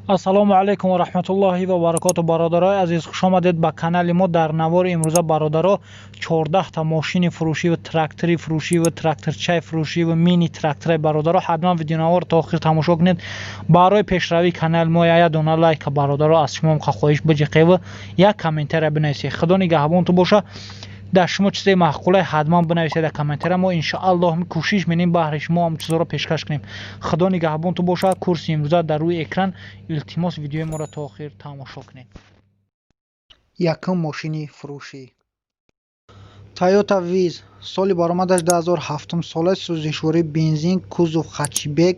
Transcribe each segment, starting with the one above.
Ассалому алайкум ва раҳматуллоҳи ва баракоту. Бародарои азиз, хушомадед ба канали мо. Дар навори имрӯза, бародаро, 14та мошини фурӯшӣ ва трактори фурӯшӣ ва тракторчаи фурӯшӣ ва мини трактораи. Бародаро, ҳатман видеонавор то охир тамошо кунед. Барои пешравии канали мо як дона лайка, бародаро, аз шумо хоҳиш биҷиқеву як комментария бинависед. Худо нигаҳбонту боша. Дар шумо чизе маъқуле, ҳатман бинависед дар комментария. Мо, иншоаллоҳ, кӯшиш менем, баҳри шумо ҳам чизоро пешкаш кунем. Худо нигаҳбонту бошад. Курси имрӯза дар рӯи экран. Илтимос, видеои моро то охир тамошо кунед. Якум мошини фурӯшӣ: Тойота Виз, соли баромадаш 2007 сола, сӯзишворӣ бензин, кузов хэтчбек,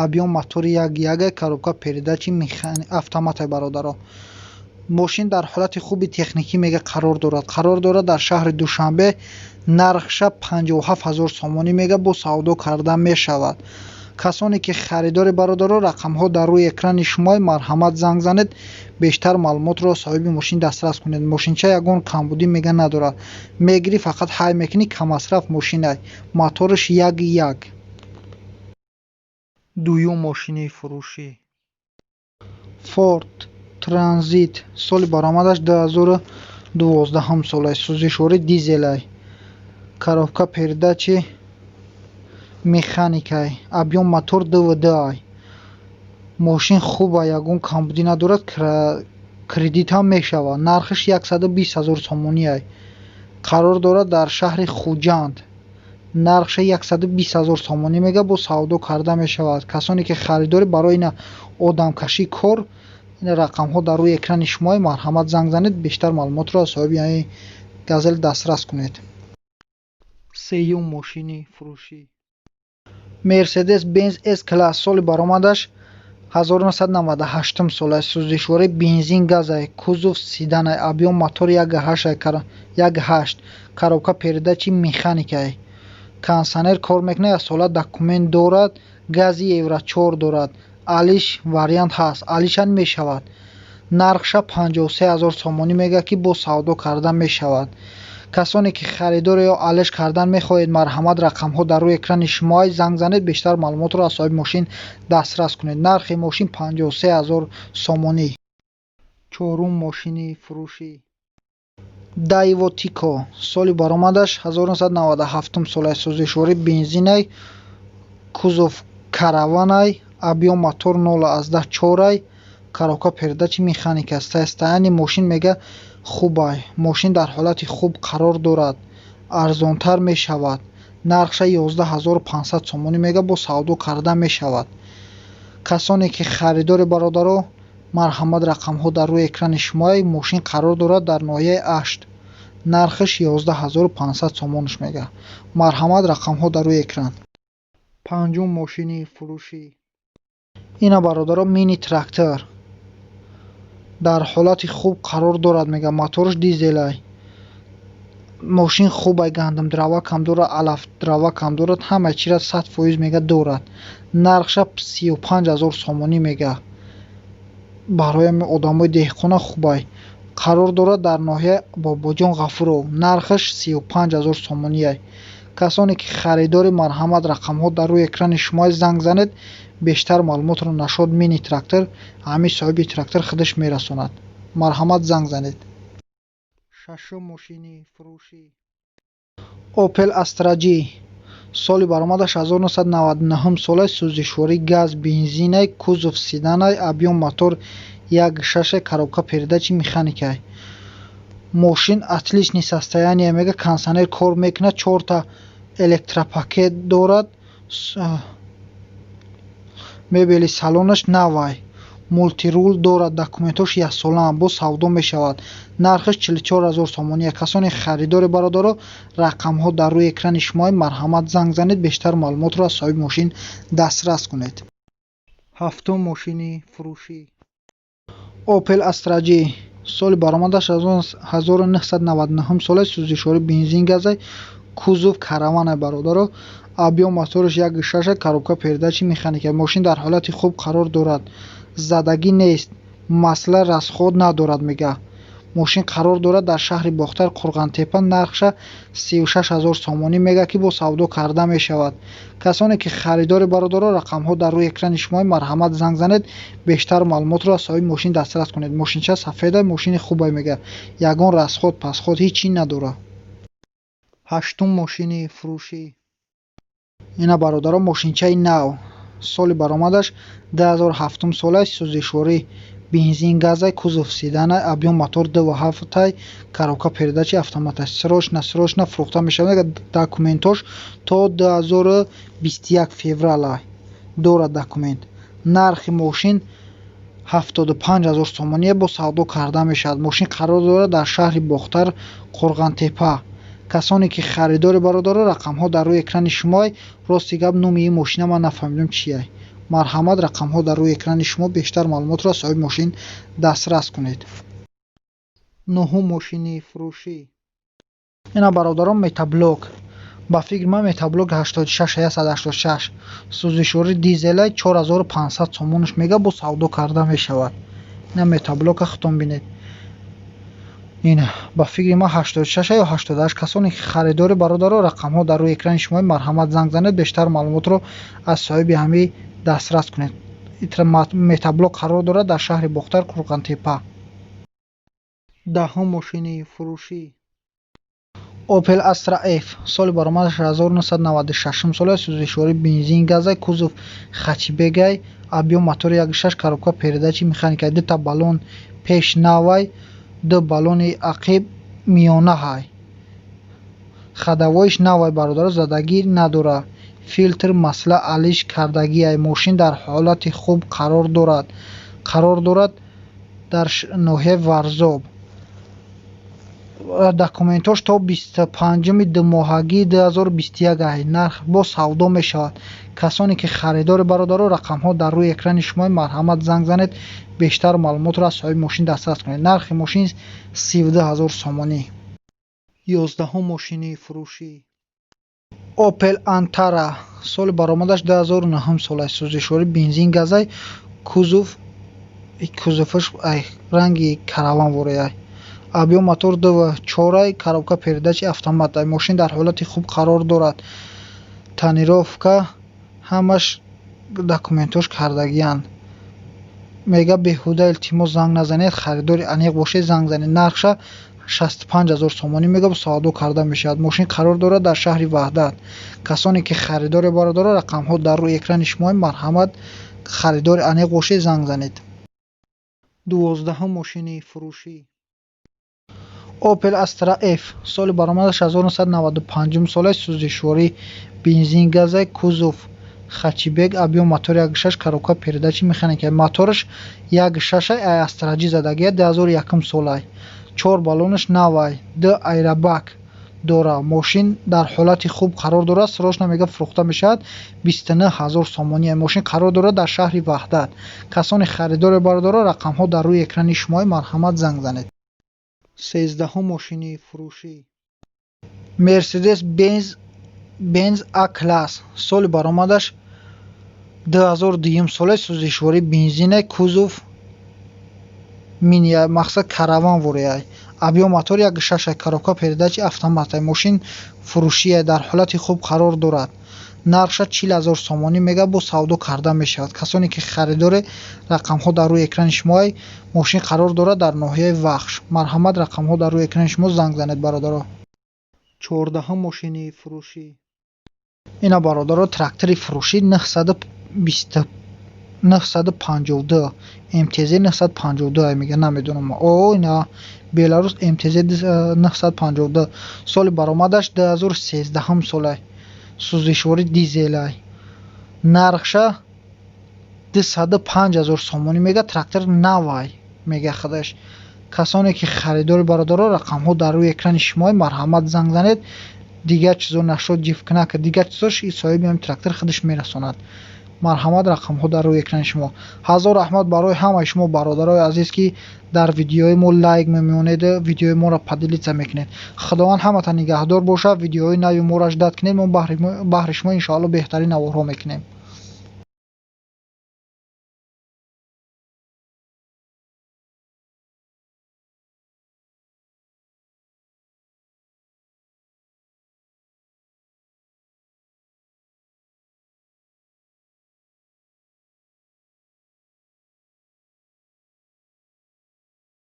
объём мотори 1,1, коробка передачи автоматай. Бародаро, мошин дар ҳолати хуби техникӣ, мега, қарор дорад. Қарор дорад дар шаҳри Душанбе. Нархша 57 ҳазор сомонӣ мега, бо савдо карда мешавад. Касоне ки харидори, бародаро, рақамҳо дар рӯи экрани шумо, марҳамат, занг занед, бештар маълумотро соҳиби мошин дастрас кунед. Мошинча ягон камбудӣ, мега, надорад. Мегирӣ, фақат ҳай мекунӣ, каммасраф мошинай, мотораш 1,1. Дуюм мошини фурӯшӣ: Форд Транзит, соли баромадаш 2012 солай, сӯзишворӣ дизелай, коробка передачи механикай, объём мотор 2,2-ай. Мошин хуба, ягон камбудӣ надорад, кредит ҳам мешавад. Нархаш 120 ҳазор сомониай. Қарор дорад дар шаҳри Хуҷанд. Нархша 120 ҳазор сомонӣ мега, бо савдо карда мешавад. Касоне ки харидорӣ, барои ина одамкашӣ кор, ин рақамҳо дар рӯи экрани шумо, марҳамат, занг занед, бештар маълумотро аз соҳиби ин Газел дастрас кунед. Сеюм мошини фурӯшӣ: Мерседес Бенз С класс, соли баромадаш 1998 сола, сӯзишворӣ бензин газай, кузов седанай, объём мотор 1,8, коробка передачи механикай, кондитсионер кор мекунад, яксола документ дорад, гази Евро 4 дорад, алиш вариант ҳаст, алишам мешавад. Нархша 53 ҳазор сомонӣ мегӯяд, ки бо савдо карда мешавад. Касоне ки харидор ё алиш кардан мехоҳед, марҳамат, рақамҳо дар рӯи экрани шумо, занг занед, бештар маълумотро аз соҳиби мошин дастрас кунед. Нархи мошин 53 ҳазор сомонӣ. Чорум мошини фурӯшӣ: Даево Тико, соли баромадаш 1997 сола, сӯзишворӣ бензинай, кузов караванай, объём мотор 0,4-ай, коробка передачи механика. Состояние мошин, мега, хубай. Мошин дар ҳолати хуб қарор дорад, арзонтар мешавад. Нархша 11 500 сомонӣ мега, бо савдо карда мешавад. Касоне ки харидори, бародаро, марҳамат, рақамҳо дар рӯи экрани шумо. Мошин қарор дорад дар ноҳияи Ашт. Нархаш 11 500 сомонаш мега. Марҳамат, рақамҳо дар рӯи экран. Панҷум мошини фурӯшӣ: Ина, бародаро, мини трактор дар ҳолати хуб қарор дорад, мега, мотораш дизелай. Мошин хубай, гандумдравакам дорад, алафдравакам дорад, ҳама чира 100%, мега, дорад. Нархша 35 ҳазор сомонӣ мега. Барои одамои деҳқона хубай. Қарор дорад дар ноҳияи Бобоҷон Ғафуров. Нархаш 35 ҳазор сомониай. Касоне ки харидори, марҳамат, рақамҳо дар рӯи экрани шумо, занг занед, бештар маълумотро нашод мини трактор ҳамин соҳиби трактор худаш мерасонад. Марҳамат, занг занед. Шашум мошини фурӯшӣ: Опел Астра Ҷи, соли баромадаш 1999 сола, сӯзишворӣ газ бензинай, кузов седанай, объём мотор 1,6, коробка передачи механикай. Мошин отличный состояние, мега, кондитсионер кор мекунад, чорта электропакет дорад, мебели салонаш навай, мультирул дорад, документҳош яксолаанд, боз савдо мешавад. Нархаш 44 ҳазор сомонӣ. Касоне харидори, бародаро, рақамҳо дар рӯи экрани шумо, марҳамат, занг занед, бештар маълумотро аз соҳиби мошин дастрас кунед. Ҳафтум мошини фурӯшӣ: Опел Астра Ҷи, соли баромадаш 1999 сола, сӯзишворӣ бензин газай, кузов караванай. Бародаро, объём мотораш 1,6, коробка передачи механика. Мошин дар ҳолати хуб қарор дорад, задагӣ нест, масла расход надорад, мега. Мошин қарор дорад дар шаҳри Бохтар, Қурғантепа. Нархша 36 000 сомонӣ мега, ки бо савдо карда мешавад. Касоне ки харидори, бародаро, рақамҳо дар рӯи экрани шумо, марҳамат, занг занед, бештар маълумотро аз соҳиби мошин дастрас кунед. Мошинча сафеда, мошини хубе мега, ягон расход пасход ҳеҷ чӣ надорад. Ҳаштум мошини фурӯшӣ. Ина, бародаро, мошинчаи нав, соли баромадаш 2007 солай, сӯзишворӣ бензин газай, кузов седанай, объём мотор 2,7-ай, коробка передачи автоматай. Срочно, срочно фурӯхта мешавад. Документош то 2021 февралай дорад документ. Нархи мошин 75 000 сомоние, бо савдо карда мешавад. Мошин қарор дорад дар шаҳри Бохтар, Қурғантепа. Касоне ки харидори, бародаро, рақамҳо дар рӯи экрани шумоай. Рости гап, номи ин мошина ман нафаҳмидам чия. Марҳамат, рақамҳо дар рӯи экрани шумо, бештар маълумотро аз соҳиби мошин дастрас кунед. Нуҳум мошини фурӯшӣ. Ина, бародарон, мотоблок, ба фикри ман, мотоблок 86, 186, сӯзишворӣ дизелай, 4500 сомонаш мега, бо савдо карда мешавад. Ина мотоблока худтон бинед. Ина, ба фикри ман, 86 ё 88. Касоне ки харидори, бародаро, рақамҳо дар рӯи экрани шумо, марҳамат, занг занед, бештар маълумотро аз соҳиби ҳамин дастрас кунед. Мотоблок қарор дорад дар шаҳри Бохтар, Қурғантепа. Даҳум мошини фурӯшӣ. Opel Astra F, соли баромадаш 1996 сола, сӯзишворӣ бензин газай, кузов хэтчбекай, объём мотори 1,6, коробка передачи механикай, дута баллон пеш навай, ду баллони ақиб миёнаҳай, ходовоиш навай, бародаро, задагӣ надорад, филтр масла алиш кардагиай. Мошин дар ҳолати хуб қарор дорад. Қарор дорад дар ноҳияи Варзоб. Документош то 25-уми думоҳагии 2021 ай. Нарх бо савдо мешавад. Касоне ки харидори, бародаро, рақамҳо дар рӯи экрани шумо, марҳамат, занг занед, бештар маълумотро аз соҳиби мошин дастрас кунед. Нархи мошин 32 000 сомонӣ. 11-ум мошини фурӯшӣ. Opel Antara, соли баромадаш 2009 сола, сӯзишворӣ бензин газай, кузов, кузоваш ранги караванворай, объём мотор 2,4-ай, коробка передачи автоматай. Мошин дар ҳолати хуб қарор дорад, тонировка ҳамаш документош кардагиянд. Мега, беҳуда, илтимос, занг назанед, харидори аниқ бошед, занг занед. Нархша 65 000 сомонӣ мега, савдо карда мешавад. Мошин қарор дорад дар шаҳри Ваҳдат. Касоне ки харидоре, бародаро, рақамҳо дар рӯи экрани шумо, марҳамат, харидори аниқ бошед, занг занед. 12-ум мошини фурӯшӣ. Opel Astra F, соли баромадаш 1995 сола, сӯзишворӣ бензин газай, кузов хэтчбек, объём мотор 1,6, коробка передачи механика. Мотораш 1,6 ай, Astra J задагия, 2001 солай, чор баллонаш навай, ду аэрбэг дора. Мошин дар ҳолати хуб қарор дорад. Срочно, мега, фурӯхта мешавад. 29 000 сомонӣ. Мошин қарор дорад дар шаҳри Ваҳдат. Касоне харидоре, бародаро, рақамҳо дар рӯи экрани шумо, марҳамат, занг занед. 13-ум мошини фурӯшӣ. Мерседес Бенз А класс, соли баромадаш 2002 сола, сӯзишворӣ бензинай, кузов мини, мақсад караван ворияй, объём мотор 1,6, коробка передачи автоматай. Мошин фурӯшия, дар ҳолати хуб қарор дорад. Нархша 40 000 сомонӣ мега, бо савдо карда мешавад. Касоне ки харидоре, рақамҳо дар рӯи экрани шумоай. Мошин қарор дорад дар ноҳияи Вахш. Марҳамат, рақамҳо дар рӯи экрани шумо, занг занед, бародаро. 14-ум мошини фурӯшӣ. Ина, бародаро, трактори фурӯшӣ 952 МТЗ 952 мега, намедонам. О, ина Беларус МТЗ 952, соли баромадаш 2013 солай, сӯзишворӣ дизелай, нархша 205 000 сомонӣ мега. Трактор навай мега худаш. Касоне ки харидори, бародаро, рақамҳо дар рӯи экрани шумо, марҳамат, занг занед. Дигар чизо нашуд, ҷифкнака, дигар чизош соҳиби ҳамин трактор худаш мерасонад. Марҳамат, рақамҳо дар рӯи экрани шумо. Ҳазор раҳмат барои ҳамаи шумо, бародарои азиз, ки дар видеои мо лайк мемонед, видеои моро поделиться мекунед. Худованд ҳаматон нигаҳдор бошад. Видеоҳои нави моро ждать кунед, мо баҳри шумо, иншоалло, беҳтарин наворҳо мекунем.